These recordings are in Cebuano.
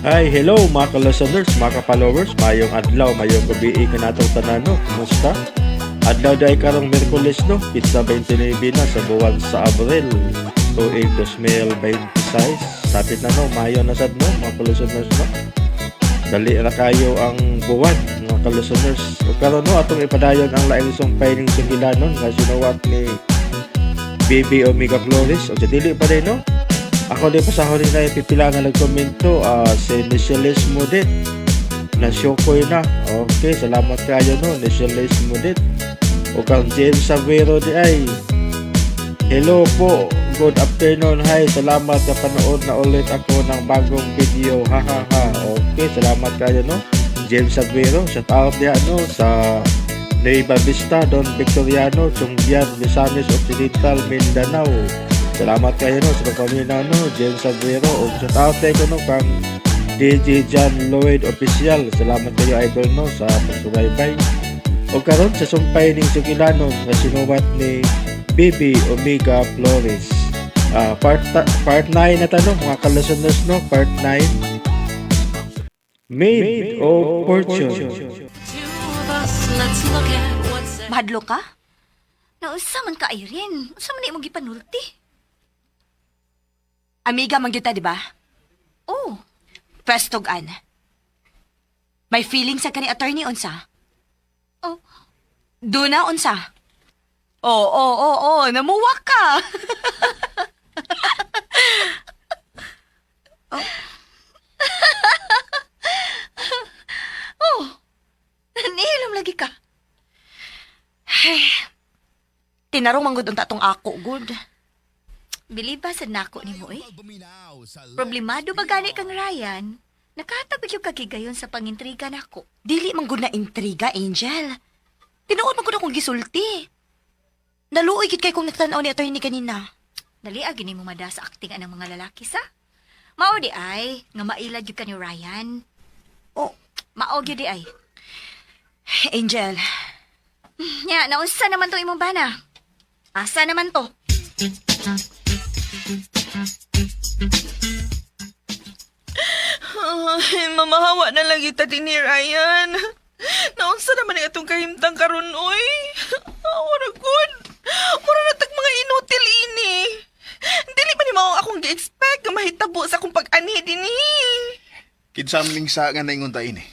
Hi, hello mga ka-listeners, mga ka-followers, mayong adlaw, mayong gabi kanatong tanan no. Kumusta? Adlaw day karong Miyerkules no, pitsa 29 na sa buwan sa Abril, tuig 2026. Sapit na no, Mayo na sad no, mga ka-listeners no. Dali ra kayo ang buwan, mga ka-listeners. O karon no, atong ipadayon ang laing sumpay ning sugilanon nga sinuwat ni Bibi Omega Flores. O sa dili pa din no, ako di pa sa huli na ipipila nga nagkomento, si Nicheles Mudit. Nasyokoy na. Okay, salamat kayo no, Nicheles Mudit. O kang James Savero di ay. Hello po. Good afternoon. Hi, salamat sa panood na ulit ako ng bagong video. Ha ha ha. Okay, salamat kayo no. James Savero, shout out diha no sa Nueva Vista, Don Victoriano, Chungbian, Misamis Occidental, Mindanao. Salamat kayo no sa pagpaminaw no, James Aguero. Ug shout out kay ko no kang DJ John Lloyd Official. Salamat kayo, idol, no sa pagsubaybay. O karon sa sumpay ning sugilanon nga sinuwat ni Bibi Omega Flores. Part 9 na tanong mga ka-listeners no, part 9. Made of Fortune. Two of us, let's look at what's Mahadlo ka? Nausa man ka, Irene. Unsa man imong gipanulti? Amiga man gyud ta, di ba? Oh, Pwestogan. May feeling sa kani attorney unsa? Oh. Duna unsa? Oo, namuwak ka. Oh. Nihilom lagi ka. Tinarong manggod unta tong ako, good. Biliba sa nako nimo eh. Problemado ba gani kang Ryan? Nakahatag yung kagigayon sa pangintriga nako. Dili man gud na intriga, Angel. Tinuod man gud akong gisulti. Naluoy gid kay kung nagtan-aw ni attorney kanina. Dali gini mo mada sa acting anang mga lalaki sa. Mao di ay nga mailad gyud ka ni Ryan. Oh, Mao gyud di ay. Angel, Nya, naunsa naman to imong bana? Asa naman to? Ay, mamahawa na lang kita din ni Ryan. Naunsa naman ang atong kahimtang karon oy. Wala good. Mura na tag mga inutil ini. Dili ba ni mao akong gi-expect nga mahitabo sa akong pag-anhi dinhi? Kinsa man ning sa nga naingon ta ini?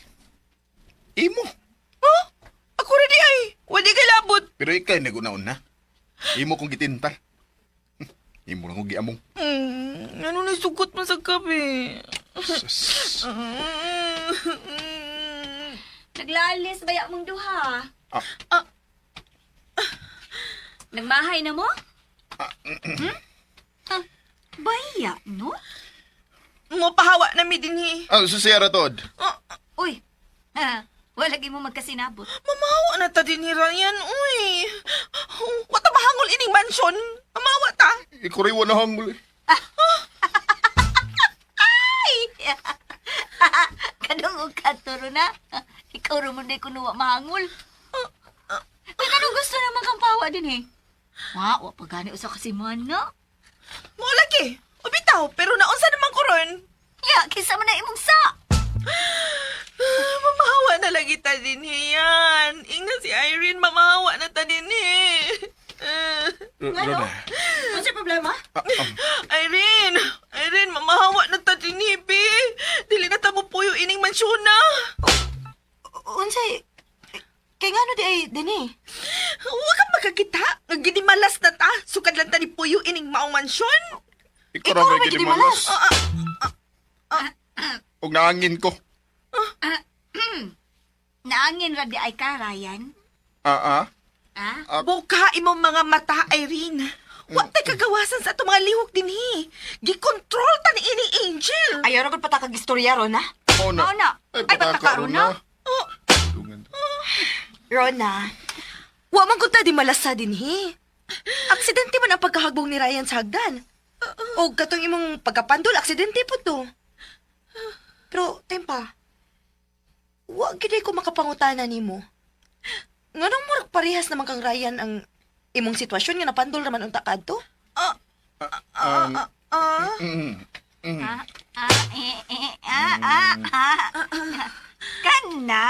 Imo. Huh? Ako ra di ay. Wali kay labot. Pero ikay nagunaon na. Imo kong gitintal. Imo lang kong giamong. Ano na sugot man sa kape? Sus. Naglalis baya mong duha? Ah. Ah. Nagmahay na mo? Hmm? Ah, baya, no? Mo pahawa na mi dinhi. Ah, susira tod. Ah, Uy, ha, wala mo magkasinabot. Mamawa na ta din ni Ryan, uy. Wata mahangol ining mansion. Mamawa ta. Ikuriwa na hangol eh. Kanong katuro na. Ikaw ra man day kuno wa mahangol. Kaya kanong gusto naman kang pawa din eh. Wa pa gani usa kasi man no. Mo lagi. O bitaw, pero naunsa naman ko ron. Ya, kinsa man na imong sa. Ah, mamahawa na lagi ta din yan. Ingna si Irene, mamahawa na ta din eh. Ah, Rona. unsa problema? Ah, Irene, Irene, mamahawa na ta din eh, bi. Dili na ta mo puyo ining mansyon na. Unsay kay ngano di ay dinhi? Huwag kang makakita. Nga ginimalas na ta. Sukad lang ta ni puyo ining maong mansyon. Ikaw ra may ginimalas. Og naangin ko. Naangin ra di ay ka, Ryan. Ah, ah. Ah? Buka imong mga mata, Irene. Wa tay kagawasan sa atong mga lihok dinhi. Gikontrol ta ni ini Angel. Ayaw ra gud patakag istorya ron ha. Mao na. Mao na. Ay, Ay, pataka pataka, Rona. Oh, Dungan. Rona, wa man gud ta di malasa dinhi. Aksidente man ang pagkahagbong ni Ryan sa hagdan. O katong imong pagkapandol, aksidente po to. Pero, tempa, wa gid ko makapangutana nimo. Nganong murag parehas naman kang Ryan ang imong sitwasyon nga napandol raman unta kadto? Um, ah. mm, Ah, Ah, eh, eh, ah, ah, ah. Kana!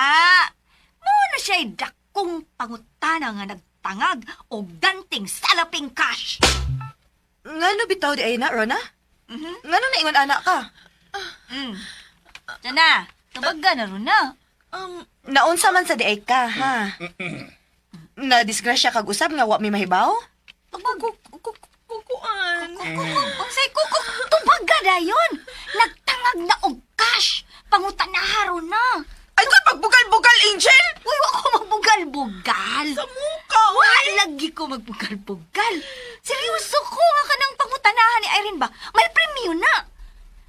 Muna siya'y dakong pangutana nga nagtangag o ganting salaping cash. Ngano bitaw di ay na, Rona? Ngano naingon anak ka? Mm. Sana, tubaga na ron na. Naunsa man sa di ay ka, ha? Na disgrasya kag usab nga wa mi mahibaw? Kukuan. Unsay kuko, tubaga na yun. Nagtangag na og cash. Pangutana ron na. Ay, kung pagbugal-bugal, Angel! Uy, wa ko magbugal-bugal. Sa muka, Wa lagi ko magbugal-bugal. Seryoso ko nga kanang pangutanahan ni Irene ba? May premyo na.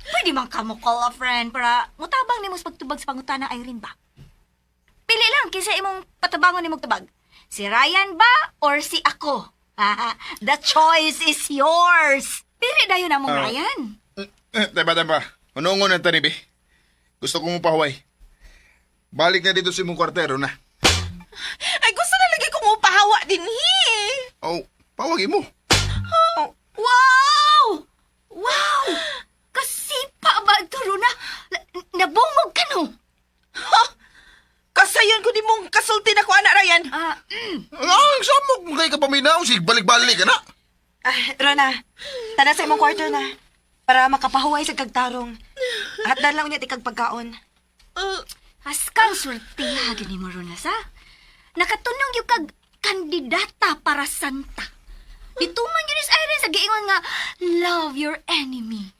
Pwede man ka mo call a friend para mutabang nimo sa pagtubag sa pangutana Irene ba? Pili lang kinsa imong patabangon nimong tubag. Si Ryan ba or si ako? The choice is yours. Pili dayon among Ryan. Eh, Teba, teba. Unungon na tani, be. Gusto ko mo pahuway. Balik na dito sa imong kwartero na. Ay, gusto na lagi kong upahawa din, hi. Oh, pawagi mo. Wow! Wow! Kasipa ba ito, Runa? Nabungog ka no? Ha? Kasayon ko di mong kasulti na ko, anak Ryan. Ah, Ang samok mo kay kapaminaw. Sig, balik-balik ka na. Ah, Rona, tana sa imong kwarto na. Para makapahuway sa kagtarong. At lang unya tikag pagkaon. Askang sultiha gini mo Runa sa. Nakatunong yung kag kandidata para santa. Dito man yun is Irene sa giingon nga, love your enemy.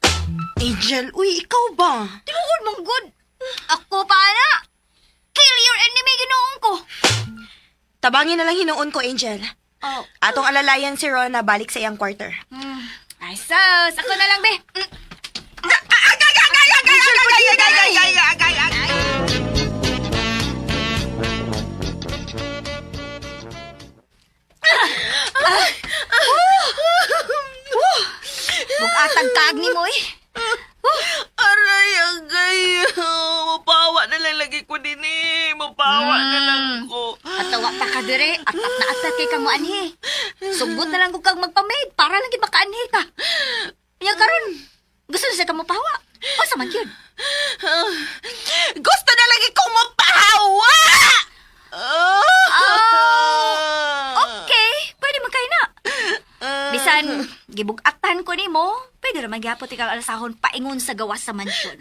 Angel, uy, ikaw ba? Tinuod mong good. Ako pa na. Kill your enemy ginoon ko. Tabangin na lang hinuon ko, Angel. Oh. Atong alalayan si Rona balik sa iyang quarter. Ay sus, ako na lang be. Agay, agay, agay, agay, agay, agay, agay, agay, agay. Bugatag kaag ni mo eh. Aray, agay. Mapawa na lang lagi ko din eh. Mapawa na lang ko. Atawa ta ka dire, atat na atat kay kang moanhi. Sugot na lang ko kag magpa-maid para lang gid makaanhi ka. Nya karon, gusto na sa ka mopawa. Asa man gyud? Gusto na lagi kong mapahawa! Oh, Okay, pwede man kay na. Bisan gibug-atan ko nimo, pwede ra man gyapon ikaw alasahon paingon sa gawas sa mansyon.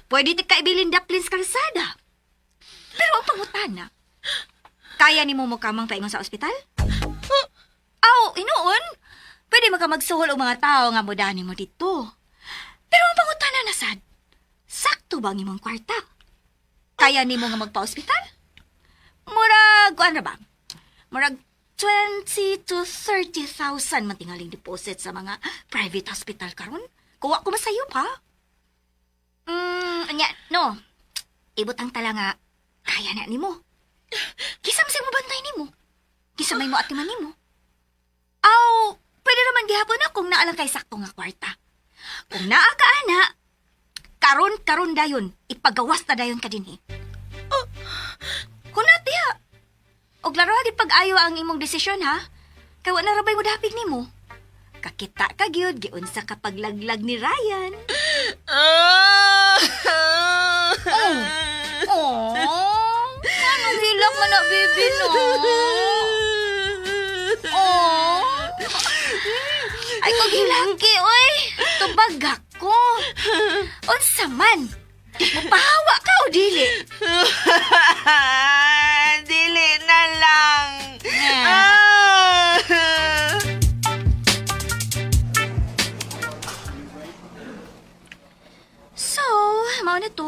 Pwede ti kaibilin daplin sa kalsada. Pero ang pangutana, kaya nimo mo kamang paingon sa ospital? Aw, inuon. Pwede man ka magsuhol og mga tao nga modani mo dito. Pero ang pangutana na sad, sakto ba ang imong kwarta? Kaya nimo nga magpa-ospital? Murag, kuan ra ba? Murag 20 to 30,000 man tingaling deposit sa mga private hospital karon. Kuwa ko masayo pa. Anya, no. Ibutang tala nga, kaya na nimo. Kisa man mo bantay nimo. Kisa may mo atiman nimo. Aw, pwede naman gihapon na kung naalang kay sakto nga kwarta. Kung naa ka ana, karon karon dayon, ipagawas na dayon ka dinhi. Kunat diha. Og laro gid pag-ayo ang imong desisyon ha. Kay wa na rabay mo dapig nimo. Kakita ka gyud giunsa ka paglaglag ni Ryan. Oh. Anong hilak man na baby no? Oh. Ay kog hilaki oy. Tubag ako. Unsa man? Mapahawa ka o dili? Dili na lang. Ah. So, mao na to.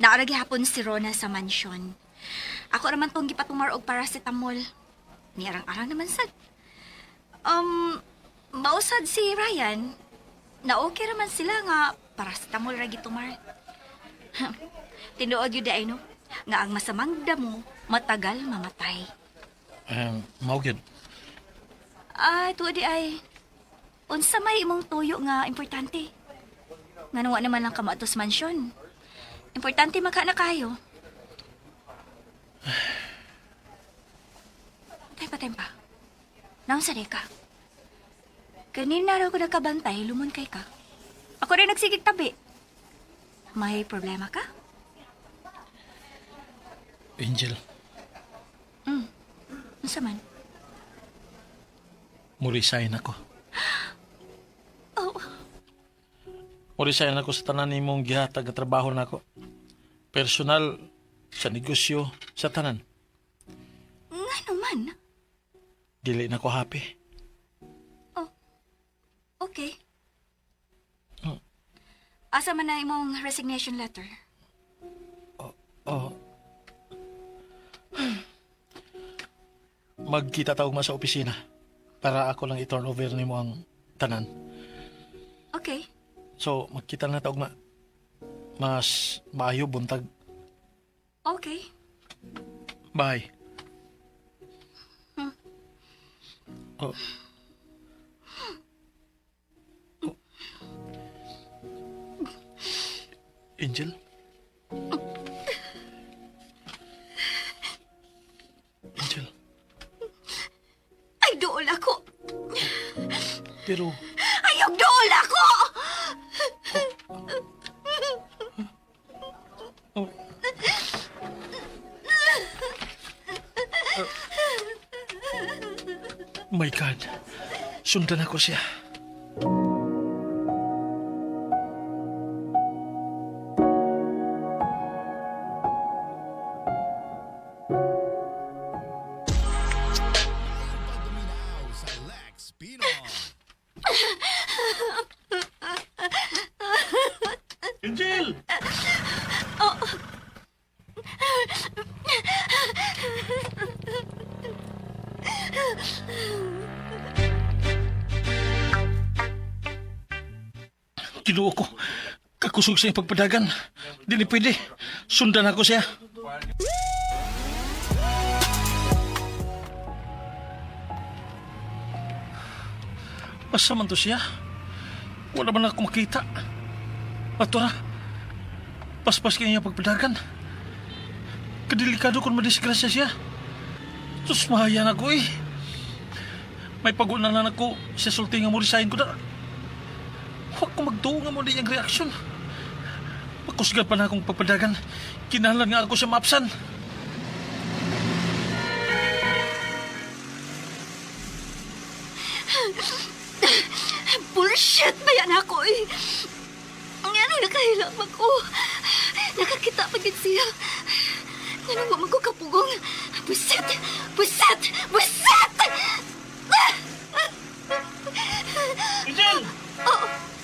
Naara gihapon si Rona sa mansyon. Ako raman tong gipatumar og paracetamol. Niarang-arang naman sad. Mausad si Ryan. Na okay raman sila nga paracetamol ra gitumar. Tinuod yun ay no, nga ang masamang damo matagal mamatay. Mao gyud. Ay, tuod di ay. Unsa may imong tuyo nga importante. Ngano wa naman lang ka moadto sa mansyon. Importante maka na kayo. Tempa, tempa. Naunsa di ka? Kanina raw ko nakabantay, lumon kay ka. Ako rin nagsigig tabi. May problema ka? Angel, Unsa man? mo-resign ako. Oh, Mo-resign ako sa tanan nimong gihatag nga trabaho nako. Personal, sa negosyo, sa tanan. ngano man? Dili na ko happy. Okay. Asa man na imong resignation letter? Oh. Magkita ta ugma sa opisina para ako lang i-turn over nimo ang tanan. Okay. So, magkita na ta ugma. Mas maayo buntag. Okay. Bye. Oh. Oh. Angel? Angel, Ay, dool ako. pero Ayaw, dool ako! Oh. My God. Sundan ako siya. Angel! Kinuha ko. Kakusog sa iyang pagpadagan. Dili pwede. Sundan ako siya. Asa man to siya? Wala man ako makita. Ato ra. Paspas kaya niya pagpadagan. Kadelikado kung madisgrasya siya. Sus, mahaya na ko eh. May paguna na ako sa sulti nga mo resign ko na. Huwag ko magtuo nga mo niyang reaksyon. Pakusgan pa na akong pagpadagan. Kinahanglan nga ako sa maapsan. Bullshit ba yan ako eh? Ang ano nakahilak man ko. Nakakita pa gid siya. Ano ba man ko kapugong? Buset! Buset! Buset! Angel! Oh,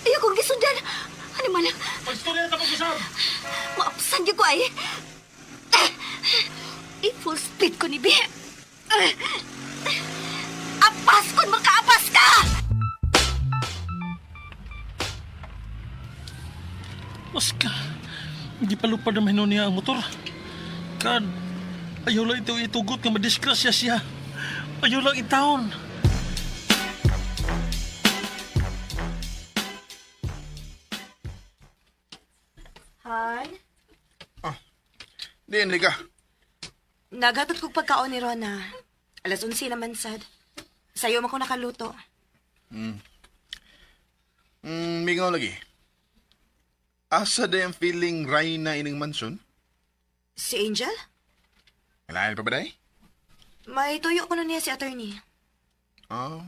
ayaw kong gisundan. Ano man lang, Pagstorya na tapos usab! maapsan gyud ko ay. I-full speed ko ni Bi. Apas kun makaapas ka! Mas ka, hindi pa lupad na mahino niya ang motor. Kad, ayaw lang ito itugot nga madisgrasya siya. Ayaw lang itawon. Han? Di, ka. Naghatod kog pagkaon ni Rona. Alas 11 naman sad. Sayo man ko nakaluto. Mingaw lagi. Asa da yung feeling Ray na ining mansion? Si Angel? Malayo pa ba day? May tuyo ko na niya si attorney. Oh.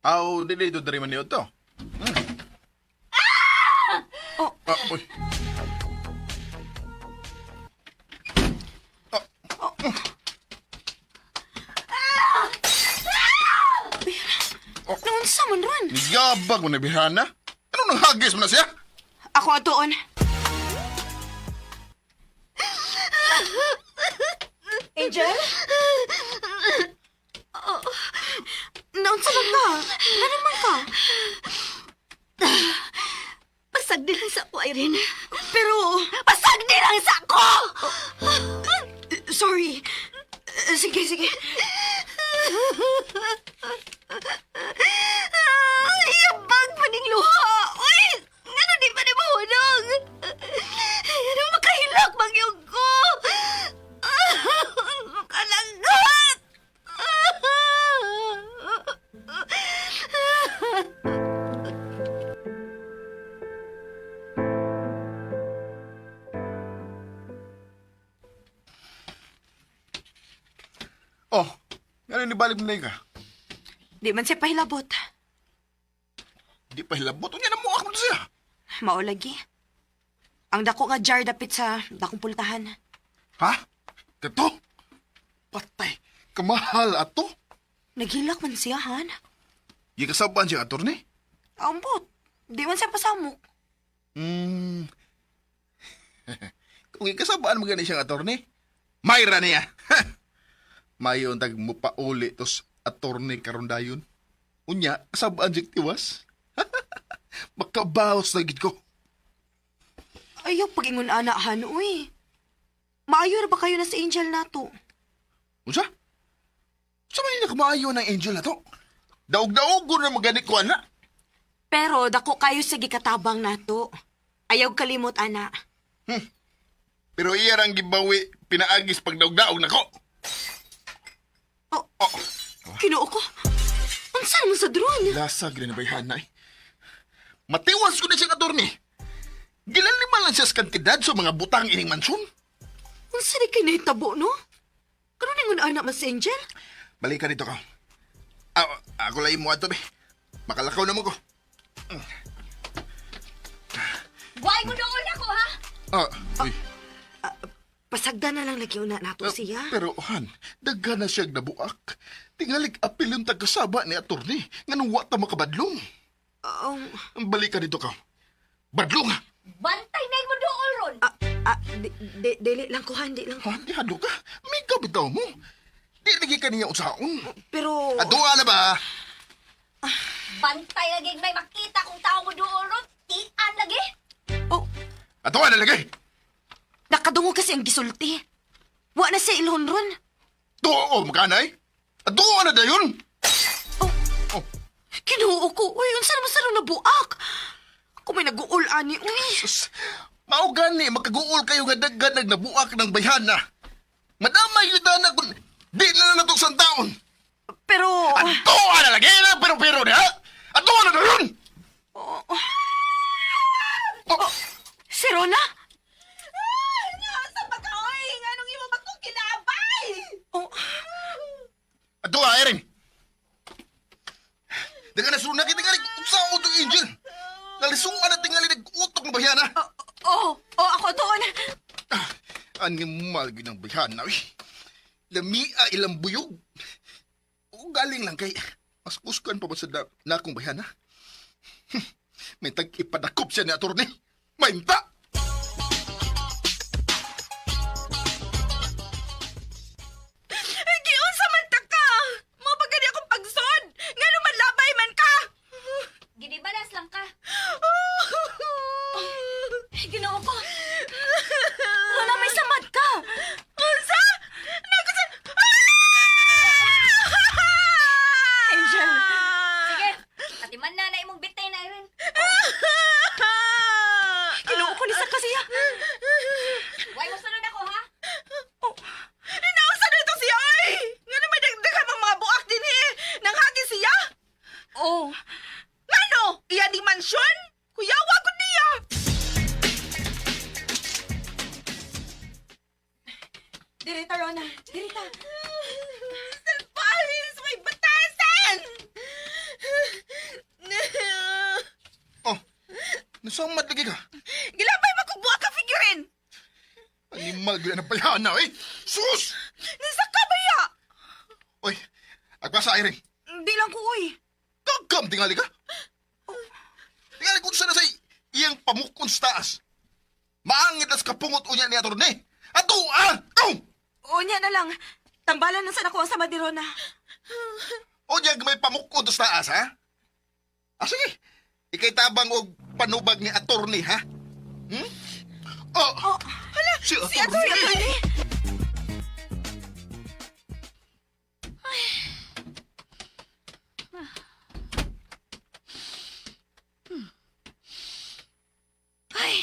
Aw, dili ito dari man niyo to. Hmm. Oh. Ah, uy. Naunsa man ron? Niyabag mo na bihana. Ano nang hagis mo na siya? Ako atuon. Angel? Naunsa man ka? Ano man ka? Pasag din lang sa ako, Irene. Pero, Pasag din lang sa ako! sorry. Sige, sige. Yabag pa ning luha! Uy! Ngano di pa ni mahunong? Ano makahilak magyog ko? Kalanggat! Oh, ngano ni balik mo na ka? Di man siya pahilabot. Di pa hilabot. Unya na mo ako siya. Mao lagi. Ang dako nga jar dapit sa dakong pultahan. Ha? Kato? Patay. Kamahal ato. Naghilak man siya, han. Gikasabaan siya attorney. Ambot. Di man siya pasamok. Hmm. Kung ikasabaan mo gani siyang attorney, mayra niya. Mayon tag mo pauli tos attorney karon dayon. Unya, kasabaan siya tiwas. Makabaos na gid ko. Ayaw pag-ingon ana, han, uy. Maayo ra ba kayo na sa angel nato? Unsa? Sa may nakamaayo ng angel na to? Daog-daog ko na magani ko ana. Pero dako kayo sa gikatabang nato. Ayaw kalimot, ana. Pero iya rang gibawi pinaagis pag daog-daog nako. Oh, Kinoo ko. Unsa naman sa drone? Lasag rin na bayhana eh. Matiwas ko na siyang attorney. Gilalima lang siya sa kantidad sa mga butang ining mansyon. Unsa di kay nahitabo, no? Karon ingon ana mas angel? Balik ka dito ka. Ah, ako lang mo ato, be. Makalakaw naman ko. Why mo doon ako, ha? Ah, uy. Pasagda na lang lagi una nato Ah, siya. Pero, Han, daghan na siyang nabuak. Tingalig apil yung tagasaba ni attorney. Nganong wa ta makabadlong. Balik ka dito ka. Badlong! Bantay na mo doon ron. Ah, ah, di, di, dili lang ko, han, di lang ko. Han, di hadlo ka. May bitaw mo. Di lagi ka niya usaon. Pero, Aduha na ba? Bantay lagi may makita kung tao mo doon ron. Tian lagi. Oh, Aduha na lagi! nakadungo kasi ang gisulti. Wa na siya ilhon ron. Tuo, makanay! Aduha na dayon! Oh, Oh, Kinuo ko. Uy, unsa naman sa nabuak? Ako may nag-uul ani, uy. sus. Mao gani, makaguol kayo nga daghan nagnabuak ng bayhana. Madamay yun na kung di na lang nato taon. Pero, Aduha na lagi na pero pero niya! Aduha na dayon! Oh, Oh, si Rona? Nasa pa ka, oy! Nganong imo ba kong kinabay? Oh, Aduha, Erin! Daghan na suna kita tingali sa utong angel. Nalisungan na tingali nag-utok ng bayhana. oh, oh, ako doon. Ah, animal gyud ang bayhana uy. Lamia ilang buyog. O galing lang kay mas kuskan pa ba sa da, na akong bayhana? May tag ipadakop siya ni attorney. Mainta! Giunsa man ta ka? Mo pa gani akong pagsod. Ngano man labay man ka? Ginibalas lang ka. Ginoo ko. Rona, may samad ka. Unsa? Nakusa. Ah! Angel. Sige, atiman na na imong bitay na Irene. Kinuo ko ni sa kasiya. Why mo sunod ako, ha? Oh, Nausa na ito siya, ay! Nga naman dagdagan ang mga buak din eh! Nanghagi siya! Oh, Ngano? Iya ding mansyon? Kuyawa ko niya! Dirita, Rona. Dirita. Salbahes! May batasan! Oh, nasamad lagi ka. Gilabay makubuha ka figurine! Animal gyud ang bayhana eh. Sus! Nasa kabaya! Oy, agpasa Irene. Di lang ko, uy. Gagam tingali ka. Tingali kung saan na sa iyang pamukon sa taas. Maangit as kapungot unya ni attorney. Ato ah! Go! Unya na lang. Tambalan na sana ko ang samad ni Rona. O diyan may pamukon sa taas, ha? Ah, sige. Ikay tabang og panubag ni attorney, ha? Hmm? Oh, Oh, hala, si Si attorney. attorney! Ay,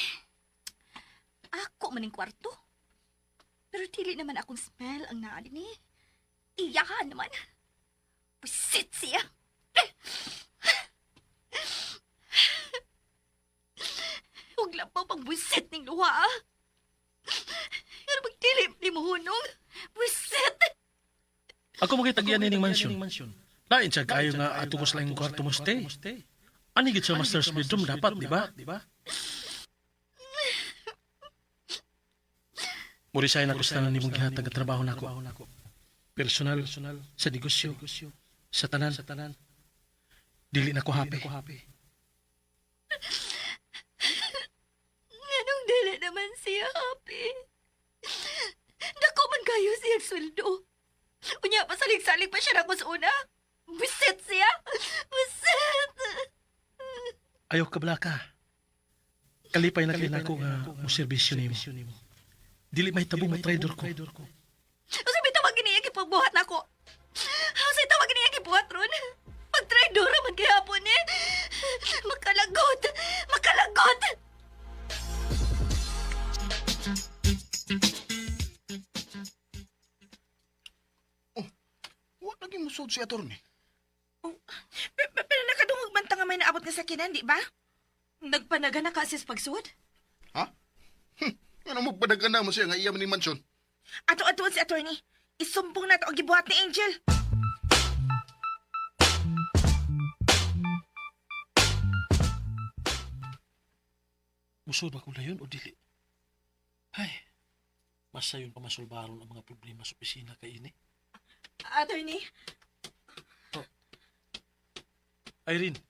ako maning kwarto. Pero dili naman akong smell ang naa ni. Iyahan naman. Pusit siya. Huwag lang pa pang buwisit ning luha. ah. Pero magdili ni mo hunong. Buwisit. Ako magitagyan ining mansion. Lain siya kayo nga ato ko sa laing kwarto mo stay. Ani gid sa master's bedroom dapat, di ba? Murisay na gusto na nimong gihatag ang trabaho nako. Personal, sa negosyo, sa tanan. Dili na ko happy. Nganong dili naman siya happy? Dako man kayo siyang sweldo. Unya, pasalig-salig pa siya na sa una. Buset siya! Buset! Ayaw ka blaka. Kalipay na kay nako nga mo serbisyo nimo. Dili mahitabo mo traidor ko. Usa may tawag niya gipagbuhat nako. Usa tawag niya gibuhat ron. Pagtraidor man gihapon eh. Makalagot! Makalagot! Wa lagi musod si attorney. Pero nakadungog man ta nga may naabot nga sakinan, di ba? Nagpanaga na ka sis pagsud? Ha? Ano mo padagana mo siya nga iya man ni mansyon? Ato-atuon si attorney. Isumbong na to ang gibuhat ni Angel. Musod ba ko layon o dili? Ay, masayon pa masulbaron ang mga problema sa opisina kay ini. Attorney, Irene,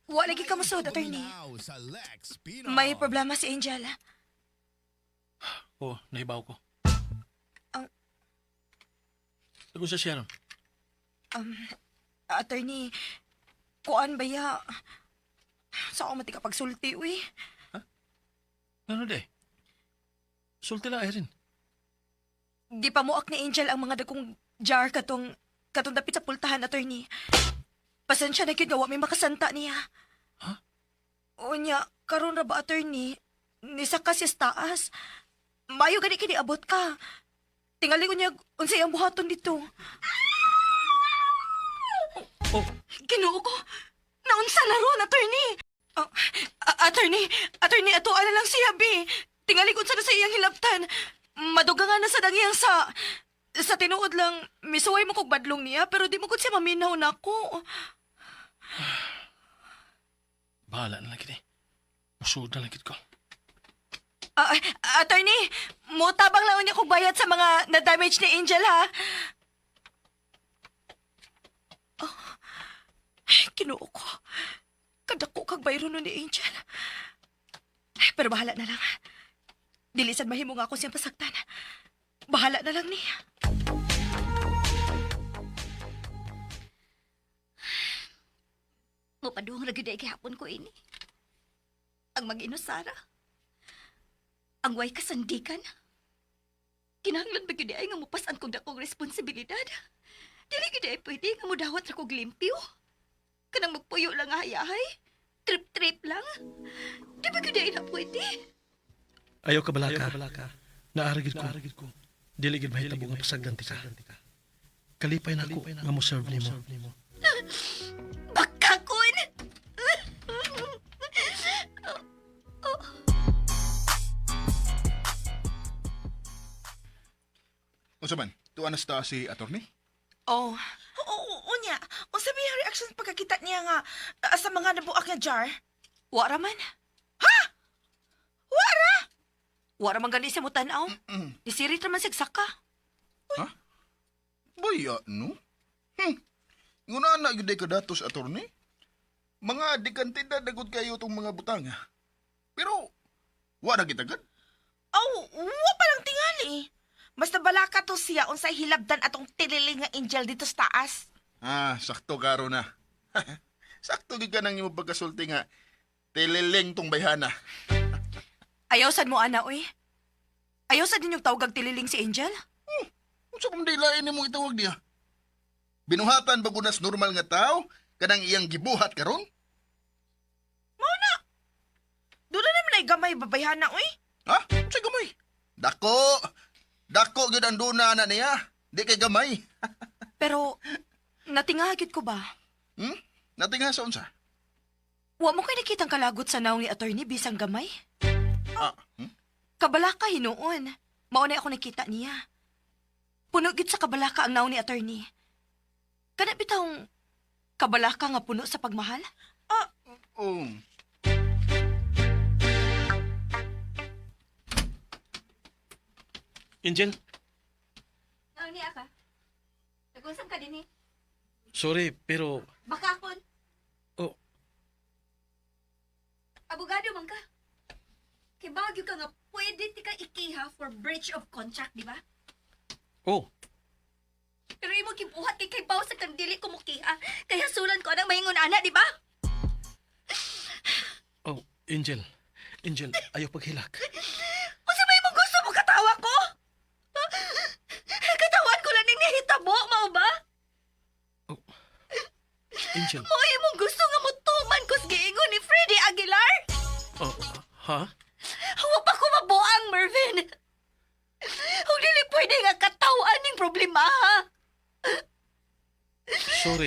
wa lagi ka musod, attorney. May problema si Angel. oh, nahibaw ko. Ang- Tago sa siya ron. Attorney, kuan ba ya? Sa ako matika pagsulti, uy. Ano di? Sulti lang, Irene. Di pa muak ni Angel ang mga dagkong jar katong katong dapit sa pultahan, attorney. Pasensya na gyud nga wa may makasanta niya. Ha? Unya, karon ra ba, attorney? Nisaka siya sa taas. Mayo gani kini abot ka. Tingali ko niya unsay ang buhaton dito. Oh, Ginoo ko. Naunsa na ron, attorney? Oh, attorney, attorney, ato na lang siya, bi. Tingali ko unsa na sa iyang hilabtan. Maduga nga na sa dangiyang sa tinuod lang, misuway mo kog badlong niya, pero di mo gud siya maminaw nako. bahala na lang kini. Musod na lang kit ko. Ah, attorney, mutabang lang niya kog bayad sa mga na-damage ni Angel, ha? Oh, ay, Ginoo ko. Kadako kag bayro nun ni Angel. Ay, pero bahala na lang. Dili sad mahimo nga ako siyang pasaktan. Bahala na lang niya. Mupadung ra gyud ay gihapon ko ini. Ang mag-inusara. Ang way kasandikan. Kinahanglan ba gyud ay nga mupas-an kog dakong responsibilidad? Dili gyud ay pwede nga mudawat ra kog limpyo. Kanang magpuyo lang nga hayahay. Trip-trip lang. Di ba gyud ay na pwede? Ayaw ka balaka. Naarigid ko. Dili gid mahitabo nga pasagdan ti ka. Kalipay na ako nga mo serve nimo. Bakakon! Unsa man? Tuan na sa taas si attorney? Oh, Oo, oo, unya. Unsa may reaction pagkakita niya nga sa mga nabuak nga jar? wara man. Ha? Wara! Wara man gani siya mo tan-aw. Nisirit ra man siya saka. Ha? Baya, no? Nguna na gyud ka datos, attorney. Mga dikantida dagod kayo tong mga butang. ha? Pero wa na gitagad. Aw, wa pa lang tingali. Basta balaka to siya unsay hilabdan atong tililing nga angel dito sa taas. Ah, sakto karo na. Sakto gid ka nang imong pagkasulti nga tilileng tong bayhana. Ayaw sad mo ana, uy. Ayaw sad ninyong tawag tililing si Angel? Unsa pa man dilain nimo itawag niya? Binuhatan ba kunas normal nga tao kanang iyang gibuhat karon? Doon na naman ay gamay babayhana, uy. Ha? Unsa gamay? Dako. Dako gyud ang duna na niya. Di kay gamay. Pero natingagit ko ba? Natinga sa unsa? Wa mo kay nakitang kalagot sa naong ni attorney bisang gamay? Ah, Kabala ka hinuon. Mao na ako nakita niya. Puno gid sa kabalaka ang naong ni attorney. Kana bitawng kabalaka nga puno sa pagmahal? Oh. Angel, Ano niya ka? Nag-usap ka din eh. sorry, pero... Baka akon. Oh, Abogado man ka. Kay bagyo ka nga pwede ti ka ikiha for breach of contract, di ba? oh, Pero imo gibuhat kay kay sa kang dili ko mukiha. Kaya sulan ko anang maingon ana, di ba? oh, Angel. Angel, ayaw paghilak. Unsa may imong gusto mo katawa ko? Katawan ko lang ning nahitabo, mao ba? Oh, Angel. Mao imong gusto nga mutuman ko sa giingon ni Freddy Aguilar? Oh, ha? Wa pa ko mabuang, Mervin. Ug dili pwede nga katawan ning problema, ha? Sorry.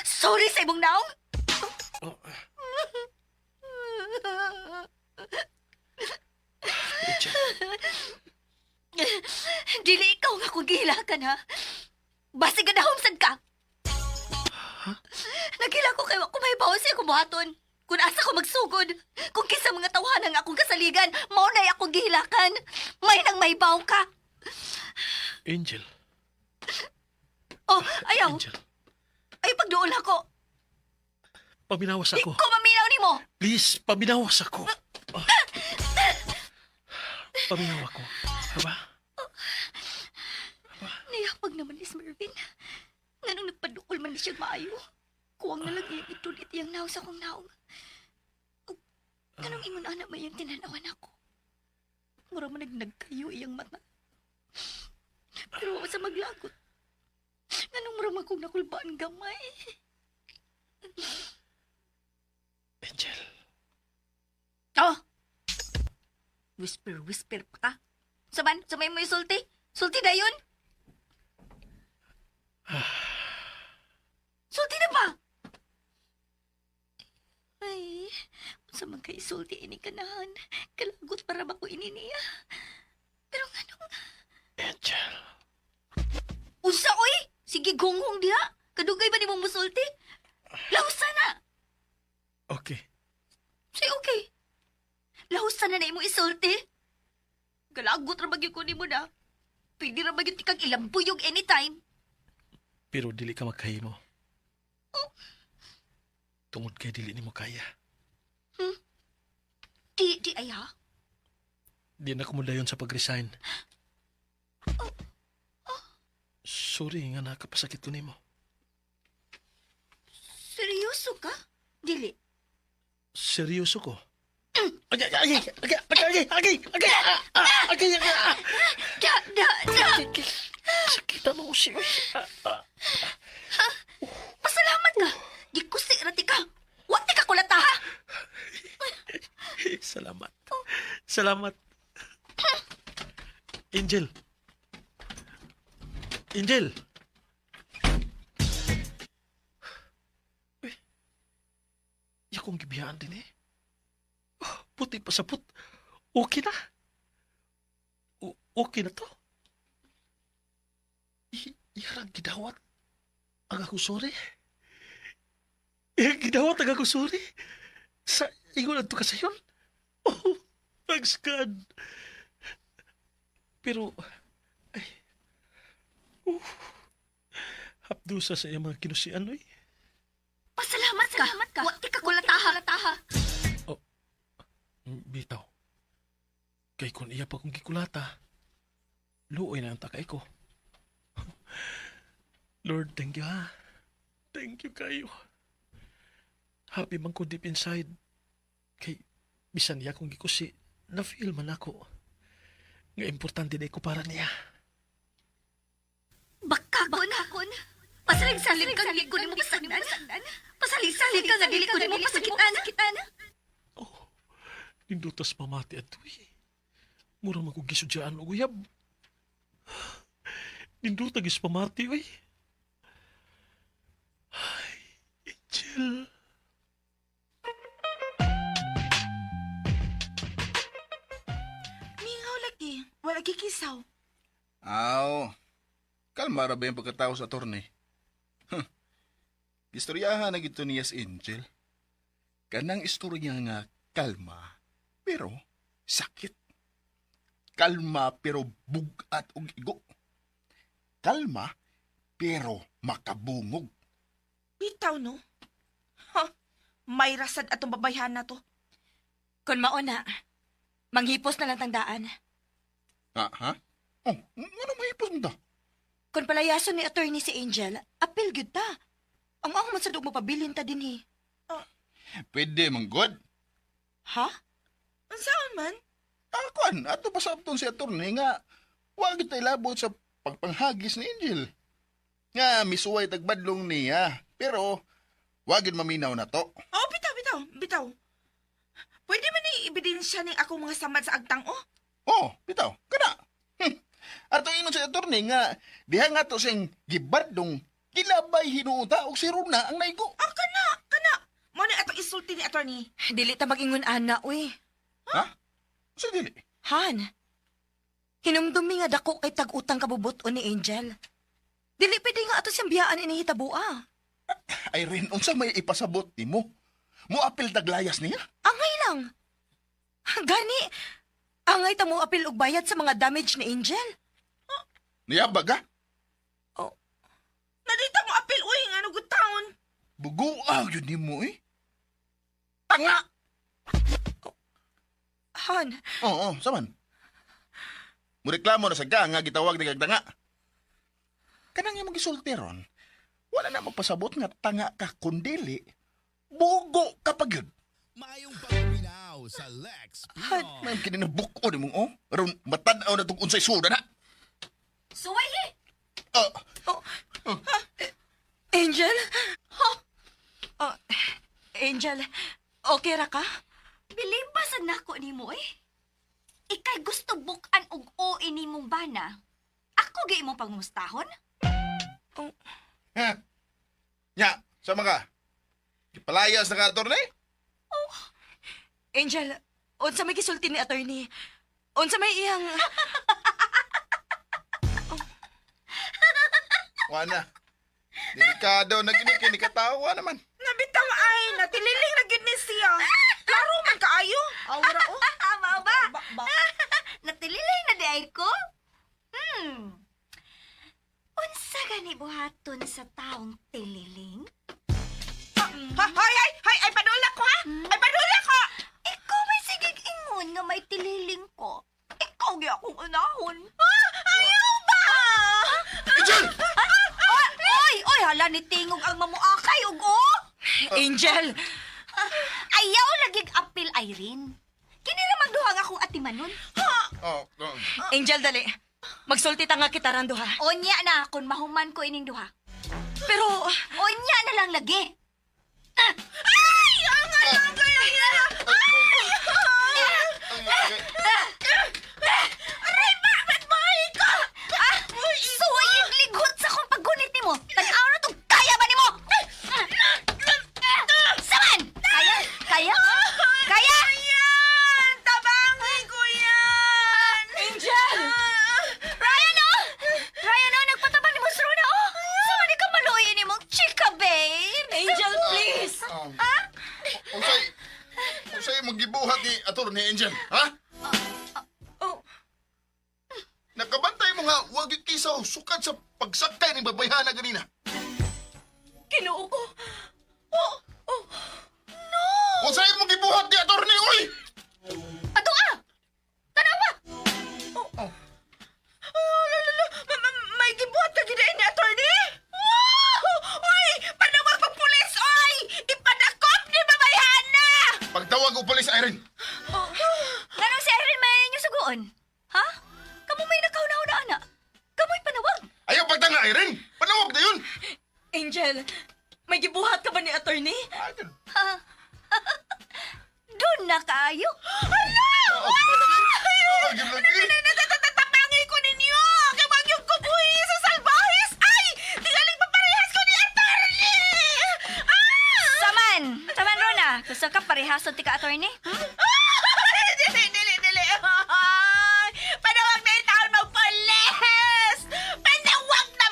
Sorry sa imong naong. Oh. Angel, Dili ikaw nga kung gihilakan, ha? Basi ganahom sad ka. Nagila ko kay wa ko may baon sa akong buhaton. Kung asa ko magsugod, kung kinsa mga tawhanan nga akong kasaligan, mao na'y akong gihilakan. May nang may baw ka. Angel, Oh, ayaw. Angel. Ay, pagduol ako. Paminawas Di ako. ko maminaw nimo. Please, paminawas ako. Oh. Paminaw ako. Aba? Nayapag naman ni Mervin. Nganong nagpaduol man ni siya maayo. Kuwang na lang iyang itulit iyang naong sa akong naong. Ug Nganong ingon ana may iyang tinanawan ako. Mura man nagnagkayo iyang mata. Pero wa sa maglagot. Nganong mura man kong nakulbaan gamay. Angel. Oh! Whisper, whisper pa ka. Saban, samay mo yung sulti. Sulti na yun. Sulti na ba? Ay, unsa man kay sulti ini kanahan. Kalagot para ba ko ini niya? Pero nganong Angel. Unsa oy? Sige gonghong diha. Kadugay ba nimo musulti? Lahusa na. Okay. Say okay. Lahusa na na imo isulti. Galagot ra magyud ko nimo na. Pwede ra magyud tikag ilambuyog anytime. Pero dili ka makahimo. Tungod kay dili nimo kaya. Di di ay ha. Di na ko dayon sa pag-resign. Sorry nga nakapasakit ko nimo. Seryoso ka? Dili. Seryoso ko. Ay, ay, ay, ay, ay, ay, ay, ay, ah, ay, ay, ah. Da da da. Sakita mo ko siya. Pasalamat ka. Di kusi ra ti ka. Wa ti ka kulata ha. Salamat. Salamat. Angel. Angel. Uy. Yakong gibiyaan din eh. Oh, puti pa sa put. Okay na. Okay na to. Iharang gidawat. Ang ako sorry. Iharang gidawat ang ako sorry. Sa ingon to ka sayon. Oh, thanks God. Pero, ay, oh, hapdusa sa iyang mga kinusian, oy. Pasalamat ka. Pasalamat ka. Wa ti ka kulata ha. Bitaw. Kay kun iya pa kong gikulata, luoy na ang takay ko. Lord, thank you ha. Thank you kayo. Happy man ko deep inside. Kay bisan niya kong gikusi, na-feel man ako. Nga importante na ko para niya. Bakakon. Bakakon. Pasalig-salig ka dili ko nimo pasagdan. Pasalig-salig ka nga dili ko nimo pasakitan. Oh, nindutas mamati at tuwi. Mura man kong gisudyaan og uyab. Ninduta gis pamati, oy. Ay, Angel. Mingaw lagi. Wala kikisaw. Aw. Kalma ra ba yung pagkatao sa attorney? Huh. Istoryahan na gito niya si Angel. Kanang istorya nga kalma, pero sakit. Kalma pero bugat og igo. Kalma pero makabungog. Bitaw, no? Ha, may rasad atong babayhan na to. Kung mauna, manghipos na lang tangdaan. Ah, ha? Oh, ano mahipos mo ta? Kung palayason ni attorney si Angel, apil gyud ta. Ang ako man sa dug mo pabilin ta dinhi. Pwede man god. Ha? Unsaon man? Akuan, ato pa sa si attorney nga wag kita ilabot sa pagpanghagis ni Angel. Nga misuway tagbadlong niya, pero wag yun maminaw na to. Oh, bitaw, bitaw, bitaw. Pwede man ni ebidensya ning akong mga samad sa agtang, oh. Oh, bitaw, kana. Ato ingon si attorney nga diha nga to siyang gibadlong kilabay hinuota og si Runa ang naigo. Ah, kana, kana. Mo na atong isulti ni attorney. Dili ta magingon ana, uy. Ha? Sa dili. Han, hinumdumi nga dako kay tag-utang kabubut-on ni Angel. Dili pwede nga ato siyang biyaan inihitaboa. Irene, unsa may ipasabot nimo? Moapil taglayas niya? Angay lang. Gani, angay ta mo apil og bayad sa mga damage ni Angel. Niya baga? Oh, Nadita mo apil, uy, nga no good town. Buguag yun nimo eh. Tanga! Han, Oo, saman. Mureklamo na sa ka nga gitawag ni kag tanga. Kanang imong gisulti ron, wala na magpasabot nga tanga ka kundili. Bugo ka pa gyud. Maayong pagminaw sa Lex Han. Pinoy. May kini na buko nimong oh. Aron matan-aw na tong unsay suda na. Suway eh! Ah, Oh. Angel? Oh, Angel, okay ra ka? Bilib ba sa nako nimo eh? Ikay gusto bukan og o ini mong bana. Ako gi imong pangumustahon? Oh, ha. Nya, sama ka. Gipalayas na ka, attorney? Angel, unsa may gisulti ni attorney? Unsa may iyang Wala. Delikado na kini kini katawa naman. Nabitaw ay, natililing na gyud ni siya. Klaro man kaayo. Awra, oh. Tama ba? Ba, ba. Natililing na di ay ko? Unsa gani buhaton sa taong tililing? Ha, hay, hay, hay, ay padula ko, ha? Ay padula ko! Ikaw may sigig ingon nga may tililing ko. Ikaw gi akong unahon. Ayaw ba? Angel! Oy, oy, oy, hala ni tingog ang mamuakay ug oh. Angel! Ayaw lagig apil Irene. Kini ra man duha nga akong atimanon. Oh, oh. Angel, dali. Magsulti ta nga kita ran duha. Onya na kun mahuman ko ining duha. Pero, Onya na lang lagi. Ay, ang alam ko yan. Aray, bakit mo ko? Ah, suway ligot sa akong paggunit nimo. Tag-aw na tong kaya ba nimo? Saman! Kaya? Kaya? Kaya? Yan! Tabangin ko yan! Angel! Ryan, oh! Ryan, oh! Nagpatabang ni Mos Rona, oh! Sama ni ka maluoy ni mong chika, babe! Angel, please! Unsay unsay imong gibuhat ni attorney Angel, ha? Oh, Nakabantay mo nga wag gyud kisaw sukad sa pagsakay ning babayhana ganina. Kinoo ko. Oh, oh. Unsay imong gibuhat ni attorney oy? Ato ah! Tanawa! Oh, lala, may gibuhat ka gid ni attorney? Wow! Oy, panawag pag pulis, oy! Ipadakop ni babayhana! Pagtawag og pulis Irene. Nganong si Irene may inyo suguon? Ha? Kamu may nakauna-una, ana. Kamu'y panawag. Ayaw pagtanga Irene. Panawag na yun. Angel, may gibuhat ka ba ni attorney? Ay, gud. Doon na kaayo. Ala! Ah, gud lagi. Natatatapangin ko ninyo! Kay wag yung kubuhi sa salbahis! Ay! Tingaling paparehas ko ni attorney! Ah! Saman! Saman, Rona. Gusto ka parehason ti ka, attorney? Hmm? Dili, dili, dili! Ay! Panawag na yung taon magpulis! Panawag na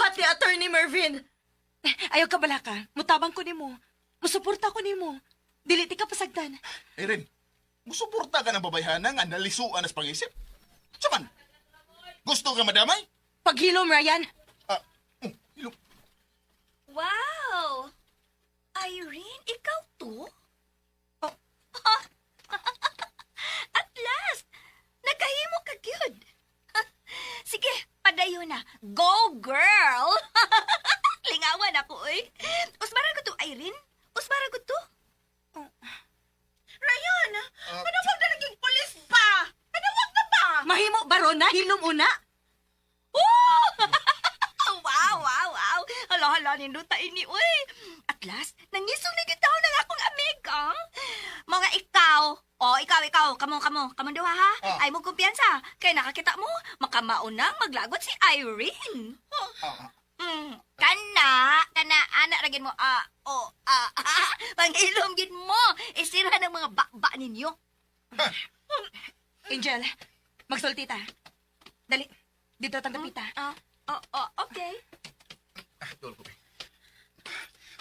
gibuhat ni Attorney Mervin. Eh, ayaw ka balaka. Mutabang ko nimo. Musuporta ko nimo. Dili ti ka pasagdan. Erin, musuporta ka ng babayhana nga nalisuan as pangisip? Saman? Gusto ka madamay? Paghilom, Ryan. Ah, oh, ilo. Wow! Irene, ikaw to? Oh. At last, nagkahimo ka gyud. Sige, padayon na. Go, girl! Lingawan ako, oy. Usbara ko to, Irene. Usbara ko to. Ryan, panawag na naging pulis ba? Panawag na ba? Mahimo ba, Rona? Hilom una? Oh! Wow. Hala, hala, ninduta ini, uy. At last, nangisog na gid taon ang akong amiga. Mga ikaw, oh, ikaw, ikaw, kamo, kamo, kamo duha ha. Ah. Ay mo kumpiyansa. Kay nakakita mo, makamaunang maglagot si Irene. Ah, Kana, kana, ana ra gid mo, ah, oh, ah, ah, pangilom gid mo. Isira ng mga bakba ninyo. Angel, magsulti ta. Dali, dito tang dapita. Ah, oh, oh, okay. ah, dol ko, be.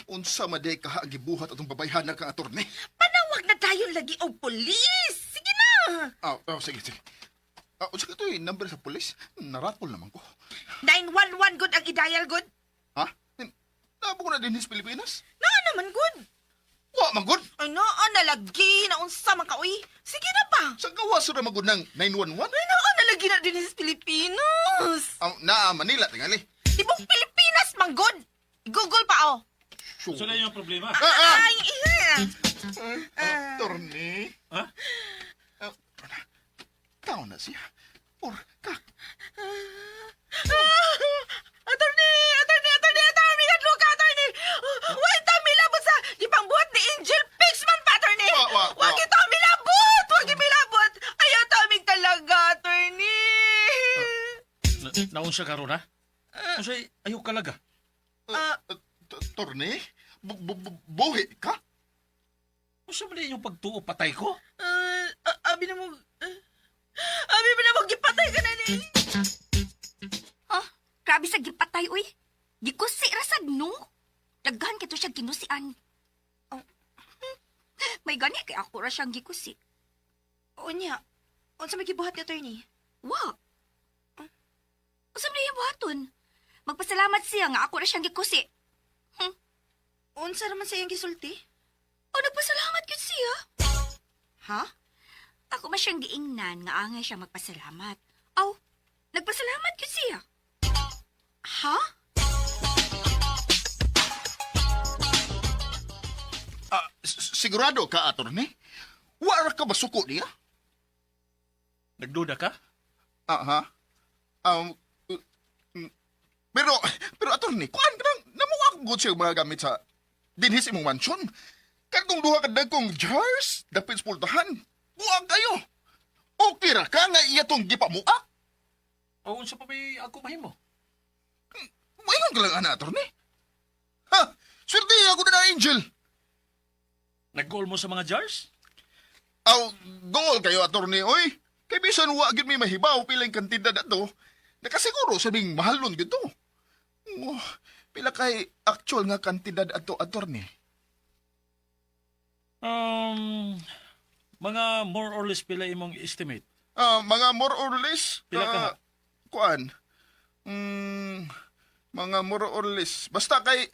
Unsa man day kaha ang gibuhat atong babayhana kang atorne? Panawag na tayo lagi og pulis. Sige na. Ah, oh, sige, sige. Ah, unsa ka to eh, number sa pulis? Naratol naman ko. 911 good ang i-dial good. Ha? Nabo ko na din sa Pilipinas? Naa naman good. Wa man gud. Ay naa na lagi na unsa man ka uy. Sige na ba? Sa gawas ra man gud ng 911? Ay naa na lagi na din sa Pilipinas. Ah, naa Manila tingali. Tibok Pilipinas man good. Google pa oh. Sure. So na yung problema. Ah, ah! Ay, iya. Attorney. Ha? Ah, tao na siya. Or ka. Ah! Attorney! Attorney! Attorney! Attorney! Hadlo ka, attorney! Why ta milabot sa gipangbuhat ni Angel Pixman pa, attorney? Wa, wa, wa. Wag ito milabot! Wag milabot! Ayaw tamig talaga, attorney! Naunsa ka ron, ha? Unsa ayaw kalaga? Ah. Attorney? Buhi ka? Unsa man yung pagtuo patay ko? Abi na mo... abi na mo, gipatay ka na ni... Ah, grabe sa gipatay, uy. Gikusi ra sad, no? Daghan kito siya ginusian. Oh. May gani kay ako ra siyang gikusi. Unya, unsa may gibuhat ni Attorney? Wa. Unsa man iyang buhaton? Magpasalamat siya nga ako ra siyang gikusi. Unsa naman sa iyang gisulti? O nagpasalamat gyud siya. Ha? Ako man siyang giingnan nga angay siya magpasalamat. Aw, nagpasalamat gyud siya. Ha? Ah, sigurado ka, attorney? Wa ra ka basuko niya? Nagduda ka? Aha. Um, mm, pero, pero attorney, kuan ka nang, namuha akong good siya mga gamit sa dinhis imong mansyon. Katong duha ka dagkong jars, dapit sa pultahan. Buang kayo. Okay ra ka nga iya tong gipamua. O unsa pa may ako mahimo? Maingon ka lang, ana, attorney. Ha? Swerte ako na na, Angel. Nag-goal mo sa mga jars? Aw, goal kayo, attorney, oy. Kay bisan wa gyud may mahibaw pilang kantidad ato. Nakasiguro sabing mahalon gyud to. Oh, pila kay actual nga kantidad ato, attorney. Um, mga more or less pila imong estimate. Ah, mga more or less Pila ka? ah, kuan. Mga more or less. Basta kay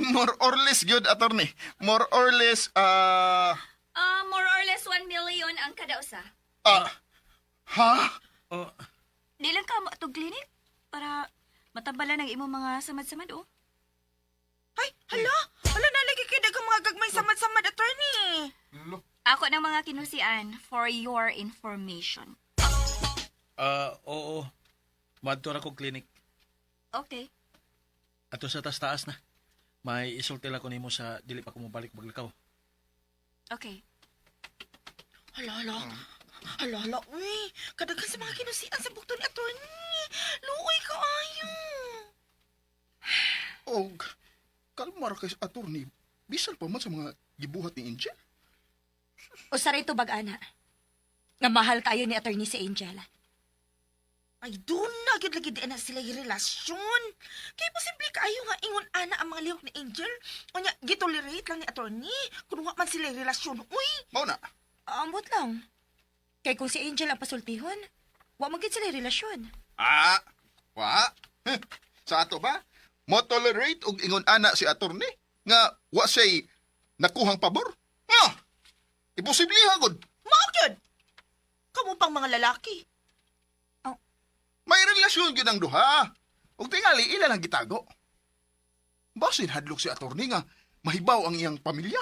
more or less gyud, attorney. More or less ah Ah, more or less 1 million ang kada usa. ah, ha? Oh, Di lang ka mo atong clinic para matambalan ang imong mga samad-samad, oh. Ay, hala! Hala na lagi kayo daghang mga gagmay samad-samad, attorney! Ako ng mga kinusian for your information. ah, oo. Madto ra kog clinic. Okay. Ato sa taas-taas na. May isulti lang ko nimo sa dili pa ko mobalik maglakaw. Okay. Hala, hala. Hala, hala, uy. Kadaghan sa mga kinusian sa bukto ni attorney. Luoy ka ayo. Og kalma ra kay attorney. Bisan pa man sa mga gibuhat ni Angel. Usa ra ito bag-ana. Nga mahal kayo ni Attorney si Angel. Ay, doon na gyud lagi di na sila yung relasyon. Kay posible kaayo nga ingon ana ang mga lihok ni Angel. Unya, gitolerate lang ni attorney kung wa man sila yung relasyon. Uy, Mao na. Ambot lang. Kay kung si Angel ang pasultihon, wa man gid sila relasyon. Ah, wa. Huh. Sa ato ba? Mo tolerate og ingon ana si attorney nga wa siya'y nakuhang pabor? Ah! Imposible ha gud. mao gyud. Kamu pang mga lalaki. May relasyon gyud ang duha. Ug tingali ila lang gitago. Basin hadlok si attorney nga mahibaw ang iyang pamilya.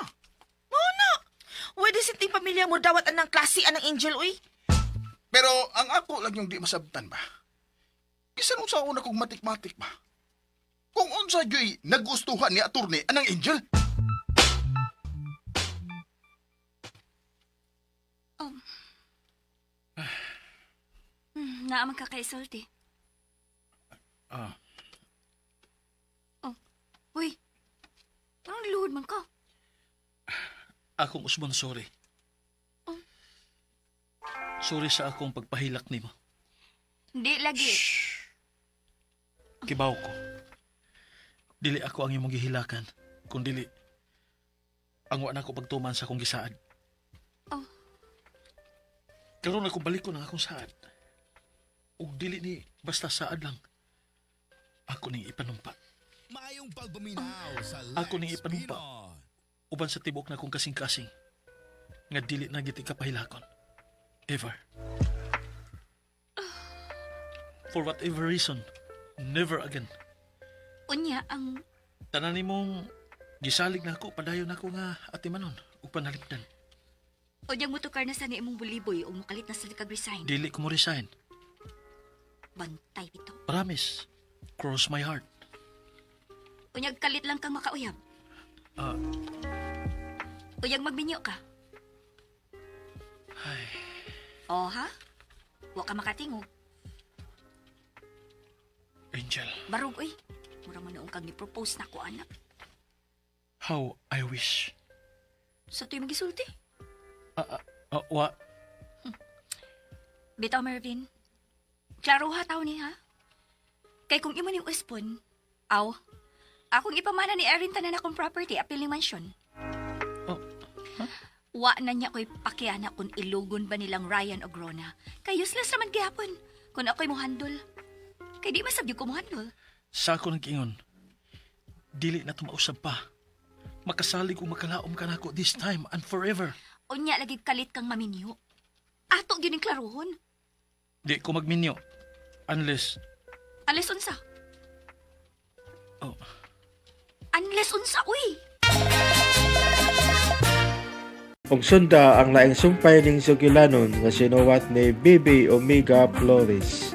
Mao na. Pwede sa ting pamilya mo dawat anang klase anang Angel, uy. Pero ang ako lang yung di masabtan ba. Bisan unsa una kong matik-matik ba. Kung unsa gyud nagustuhan ni attorney anang Angel. Naa man ka kaisulti. Ah. Oh, uy. Anong luhod man ka? Akong usbon, sorry. Sorry sa akong pagpahilak nimo. Di lagi. Kibaw ko. Dili ako ang imong gihilakan, kung dili ang wa na ko pagtuman sa akong gisaad. Oh. Karon ako balik ko ng akong saad. Ug dili ni basta saad lang. Ako ning ipanumpa. Maayong pagpaminaw sa Lex Ako ning ipanumpa. Pinoy. Uban sa tibok na kong kasing-kasing nga dili na giti kapahilakon. Ever. For whatever reason, never again. Unya ang Tanan nimong gisalig na ako, padayon nako nga atimanon ug panalipdan. unyang motukar na sa ni imong buliboy ug mukalit na sa kag resign. Dili ko mo resign. Bantay bitaw. Promise. Cross my heart. Unyag kalit lang kang makauyab. Ah. Unyag magminyo ka. Ay, Oh ha? Wa ka makatingog. Angel, Barog uy. Mura man noong kang ni-propose na ko anak. how I wish. Sa tu'y magisulti. Ah, ah, ah, wa, Bitaw Mervin. Klaro ha taw ni ha. Kay kung imo ning uspon, aw. Akong ipamana ni Erin tanan akong property apil ni mansion. Oh, Wa na niya ko'y pakiana kung ilugon ba nilang Ryan o Grona. Kay useless naman gihapon kung ako'y muhandol. Kay di masabyo ko muhandol. Sa ako nag-ingon, dili na tumausab pa. Makasalig o makalaom ka nako this time and forever. Unya lagi kalit kang maminyo. Ato gyud ning klarohon. Di ko magminyo. Unless, Unless unsa. oh, Unless unsa uy. Ug sunda ang laing sumpay ning sugilanon nga sinuwat ni BB Omega Flores.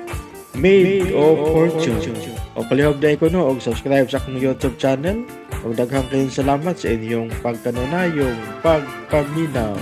Made of Fortune. O palihog na ko no og subscribe sa akong YouTube channel. Ug daghang kayong salamat sa inyong pagkanunayong pagpaminaw.